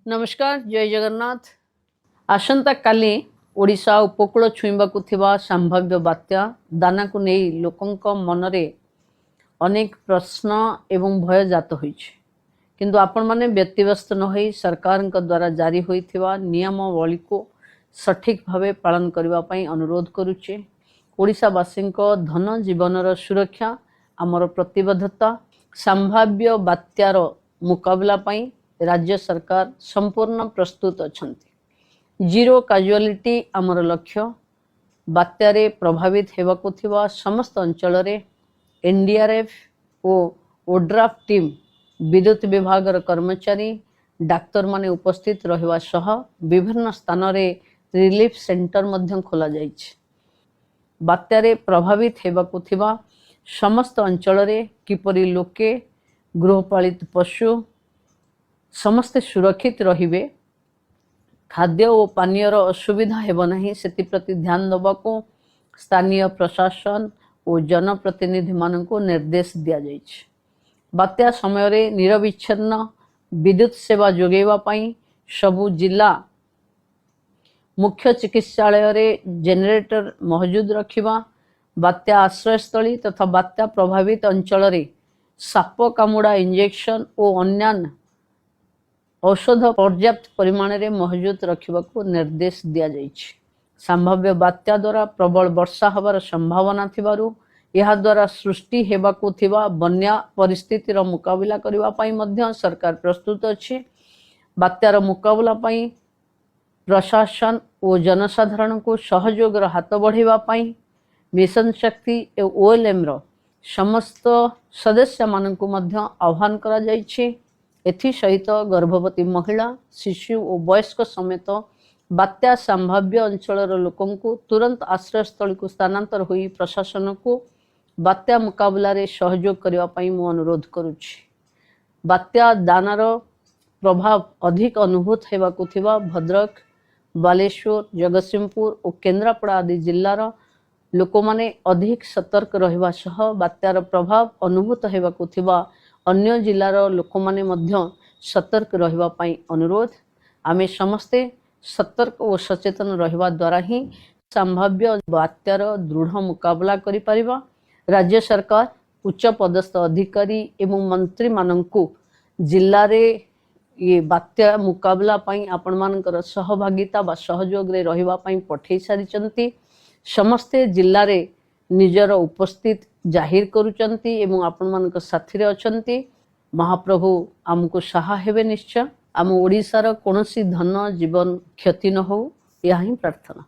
ନମସ୍କାର, ଜୟ ଜଗନ୍ନାଥ। ଆସନ୍ତାକାଲି ଓଡ଼ିଶା ଉପକୂଳ ଛୁଇଁବାକୁ ଥିବା ସମ୍ଭାବ୍ୟ ବାତ୍ୟା ଦାନାକୁ ନେଇ ଲୋକଙ୍କ ମନରେ ଅନେକ ପ୍ରଶ୍ନ ଏବଂ ଭୟ ଜାତ ହୋଇଛି। କିନ୍ତୁ ଆପଣମାନେ ବ୍ୟତିବ୍ୟସ୍ତ ନ ହୋଇ ସରକାରଙ୍କ ଦ୍ୱାରା ଜାରି ହୋଇଥିବା ନିୟମାବଳୀକୁ ସଠିକ୍ ଭାବେ ପାଳନ କରିବା ପାଇଁ ଅନୁରୋଧ କରୁଛି। ଓଡ଼ିଶାବାସୀଙ୍କ ଧନ ଜୀବନର ସୁରକ୍ଷା ଆମର ପ୍ରତିବଦ୍ଧତା। ସମ୍ଭାବ୍ୟ ବାତ୍ୟାର ମୁକାବିଲା ପାଇଁ ରାଜ୍ୟ ସରକାର ସମ୍ପୂର୍ଣ୍ଣ ପ୍ରସ୍ତୁତ ଅଛନ୍ତି। ଜିରୋ କାଜୁଆଲିଟି ଆମର ଲକ୍ଷ୍ୟ। ବାତ୍ୟାରେ ପ୍ରଭାବିତ ହେବାକୁ ଥିବା ସମସ୍ତ ଅଞ୍ଚଳରେ ଏନ୍ଡିଆର୍ଏଫ୍ ଓ ଓଡ୍ରାଫ୍ ଟିମ୍, ବିଦ୍ୟୁତ ବିଭାଗର କର୍ମଚାରୀ, ଡାକ୍ତରମାନେ ଉପସ୍ଥିତ ରହିବା ସହ ବିଭିନ୍ନ ସ୍ଥାନରେ ରିଲିଫ୍ ସେଣ୍ଟର ମଧ୍ୟ ଖୋଲାଯାଇଛି। ବାତ୍ୟାରେ ପ୍ରଭାବିତ ହେବାକୁ ଥିବା ସମସ୍ତ ଅଞ୍ଚଳରେ କିପରି ଲୋକେ, ଗୃହପାଳିତ ପଶୁ ସମସ୍ତେ ସୁରକ୍ଷିତ ରହିବେ, ଖାଦ୍ୟ ଓ ପାନୀୟର ଅସୁବିଧା ହେବ ନାହିଁ, ସେଥିପ୍ରତି ଧ୍ୟାନ ଦେବାକୁ ସ୍ଥାନୀୟ ପ୍ରଶାସନ ଓ ଜନପ୍ରତିନିଧିମାନଙ୍କୁ ନିର୍ଦ୍ଦେଶ ଦିଆଯାଇଛି। ବାତ୍ୟା ସମୟରେ ନିରବିଚ୍ଛିନ୍ନ ବିଦ୍ୟୁତ ସେବା ଯୋଗାଇବା ପାଇଁ ସବୁ ଜିଲ୍ଲା ମୁଖ୍ୟ ଚିକିତ୍ସାଳୟରେ ଜେନେରେଟର ମହଜୁଦ ରଖିବା, ବାତ୍ୟା ଆଶ୍ରୟସ୍ଥଳୀ ତଥା ବାତ୍ୟା ପ୍ରଭାବିତ ଅଞ୍ଚଳରେ ସାପ କାମୁଡ଼ା ଇଞ୍ଜେକ୍ସନ ଓ ଅନ୍ୟାନ୍ୟ ଔଷଧ ପର୍ଯ୍ୟାପ୍ତ ପରିମାଣରେ ମହଜୁଦ ରଖିବାକୁ ନିର୍ଦ୍ଦେଶ ଦିଆଯାଇଛି। ସମ୍ଭାବ୍ୟ ବାତ୍ୟା ଦ୍ୱାରା ପ୍ରବଳ ବର୍ଷା ହେବାର ସମ୍ଭାବନା ଥିବାରୁ ଏହାଦ୍ୱାରା ସୃଷ୍ଟି ହେବାକୁ ଥିବା ବନ୍ୟା ପରିସ୍ଥିତିର ମୁକାବିଲା କରିବା ପାଇଁ ମଧ୍ୟ ସରକାର ପ୍ରସ୍ତୁତ ଅଛି। ବାତ୍ୟାର ମୁକାବିଲା ପାଇଁ ପ୍ରଶାସନ ଓ ଜନସାଧାରଣଙ୍କୁ ସହଯୋଗର ହାତ ବଢ଼ାଇବା ପାଇଁ ମିଶନ ଶକ୍ତି ଓ ଓଏଲ୍ଏମ୍ର ସମସ୍ତ ସଦସ୍ୟମାନଙ୍କୁ ମଧ୍ୟ ଆହ୍ୱାନ କରାଯାଇଛି। ଏଥିସହିତ ଗର୍ଭବତୀ ମହିଳା, ଶିଶୁ ଓ ବୟସ୍କ ସମେତ ବାତ୍ୟା ସମ୍ଭାବ୍ୟ ଅଞ୍ଚଳର ଲୋକଙ୍କୁ ତୁରନ୍ତ ଆଶ୍ରୟସ୍ଥଳୀକୁ ସ୍ଥାନାନ୍ତର ହୋଇ ପ୍ରଶାସନକୁ ବାତ୍ୟା ମୁକାବିଲାରେ ସହଯୋଗ କରିବା ପାଇଁ ମୁଁ ଅନୁରୋଧ କରୁଛି। ବାତ୍ୟା ଦାନାର ପ୍ରଭାବ ଅଧିକ ଅନୁଭୂତ ହେବାକୁ ଥିବା ଭଦ୍ରକ, ବାଲେଶ୍ୱର, ଜଗତସିଂହପୁର ଓ କେନ୍ଦ୍ରାପଡ଼ା ଆଦି ଜିଲ୍ଲାର ଲୋକମାନେ ଅଧିକ ସତର୍କ ରହିବା ସହ ବାତ୍ୟାର ପ୍ରଭାବ ଅନୁଭୂତ ହେବାକୁ ଥିବା ଅନ୍ୟ ଜିଲ୍ଲାର ଲୋକମାନେ ମଧ୍ୟ ସତର୍କ ରହିବା ପାଇଁ ଅନୁରୋଧ। ଆମେ ସମସ୍ତେ ସତର୍କ ଓ ସଚେତନ ରହିବା ଦ୍ୱାରା ହିଁ ସମ୍ଭାବ୍ୟ ବାତ୍ୟାର ଦୃଢ଼ ମୁକାବିଲା କରିପାରିବା। ରାଜ୍ୟ ସରକାର ଉଚ୍ଚ ପଦସ୍ଥ ଅଧିକାରୀ ଏବଂ ମନ୍ତ୍ରୀମାନଙ୍କୁ ଜିଲ୍ଲାରେ ଇଏ ବାତ୍ୟା ମୁକାବିଲା ପାଇଁ ଆପଣମାନଙ୍କର ସହଭାଗିତା ବା ସହଯୋଗରେ ରହିବା ପାଇଁ ପଠେଇ ସାରିଛନ୍ତି। ସମସ୍ତେ ଜିଲ୍ଲାରେ ନିଜର ଉପସ୍ଥିତ ଜାହିର କରୁଛନ୍ତି ଏବଂ ଆପଣମାନଙ୍କ ସାଥିରେ ଅଛନ୍ତି। ମହାପ୍ରଭୁ ଆମକୁ ସାହା ହେବେ ନିଶ୍ଚୟ। ଆମ ଓଡ଼ିଶାର କୌଣସି ଧନ ଜୀବନ କ୍ଷତି ନ ହଉ, ଏହା ହିଁ ପ୍ରାର୍ଥନା।